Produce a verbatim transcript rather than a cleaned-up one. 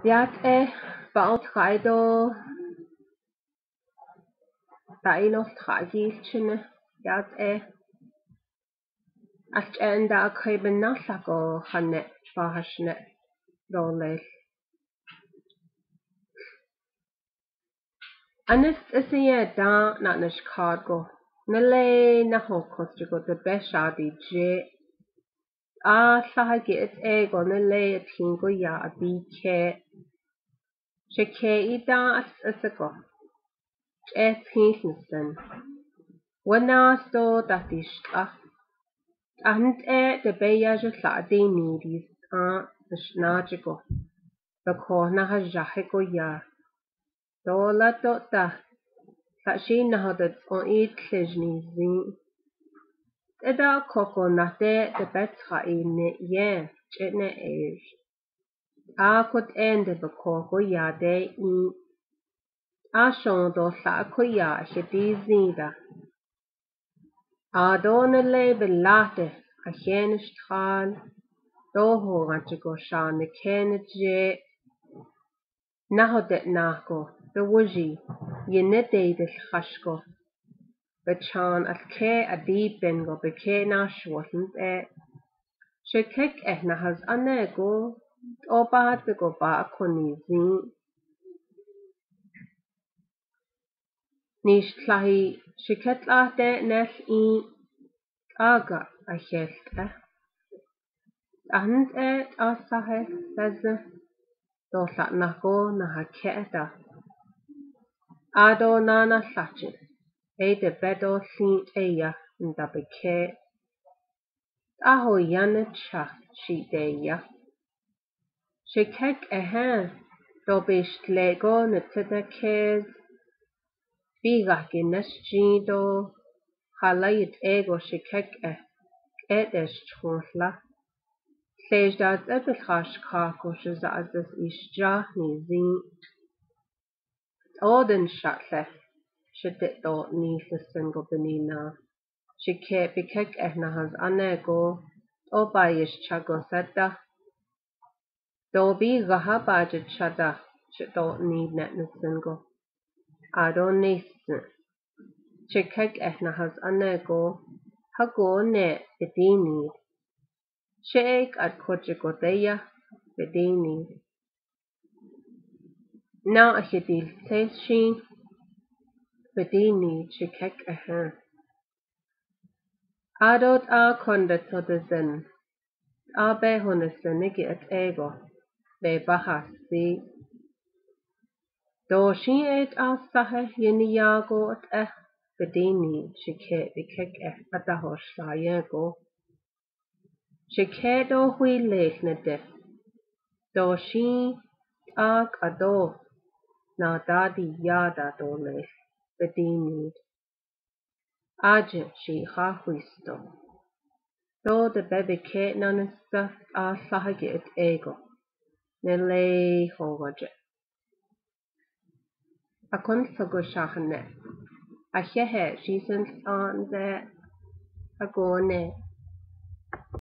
Yat eh, ba ot khai do. Ta i noh khai gil chine. Yat eh. Al chen da khai ben na sa ko hane, ba hasne. Do le. Anis isi ye da na nish khad ko. Nele na ho khos ko te be sha di je. A sa ha ki et e ko nele et hin ko ya a bi ke. She ke i da as as ko. Che thin sen. Wana sto ta ti shta. Ahnt e te be ya je sa di ni di a shna je ko. Ba ko na ha ja he ko ya. Do la do ta. Sa shi na ha de o i tle ni zi. Te da ko ko na te te be cha i ne ye. Che ne e. A kot en de ba ko ko ya de i. A shong do sa ko ya she di zi da. A do ne le be la te a hen shthan. Do ho nga che ko sha ne ken je. Na ho de na ko, de wuji, ye ne de de khash ko. Be chan at ke a di pen ko be ke na shwa hnt e. She kek eh na has ane ko, o ba te ko ba a ko ni zi. Ni shlahi she ket la te nes i. Aga a helt e. Ahnt e a sa he sa ze. Do sa na ko na ha ke da. A do na na sa che. E de be do si e ya nda be ke. A ho ya ne cha shi de ya. She kek e he. Do be shle ko ne te de ke. Bi ga ki nes chi do. Ha la yit e go she kek e. E de chong la. Hle da e de khash ka ko she za a ze i sha ni zi. O den sha hle. She de do ni hle sen go be ni na. She ke bi kek eh na has ane go. O ba ye sha go sa da. Do bi ga ha ba je cha da. She do ni ne ne sen go. A do ni sen. She kek eh na has ane go. Ha go ne be di ni. She ek at ko che ko te ya be di ni. Na a he di se shi be di ni she kek eh ha. A do a kon de to de zen. A be ho ne sen ne ki et e go. Be ba ha si. Do shi et a sa he ye ni ya go et eh. Be di ni she ke bi kek eh a da ho sa ye go. She ke do hui le ne de. Do shi a ka do. Na da di ya da do le. Be di ni. A je shi ha hui sto. Do de be be ke na ne sa a sa ha ge et e go. Ne le ho go je. A kon sa go sha hane. A he he shi sen sa an de. A go ne.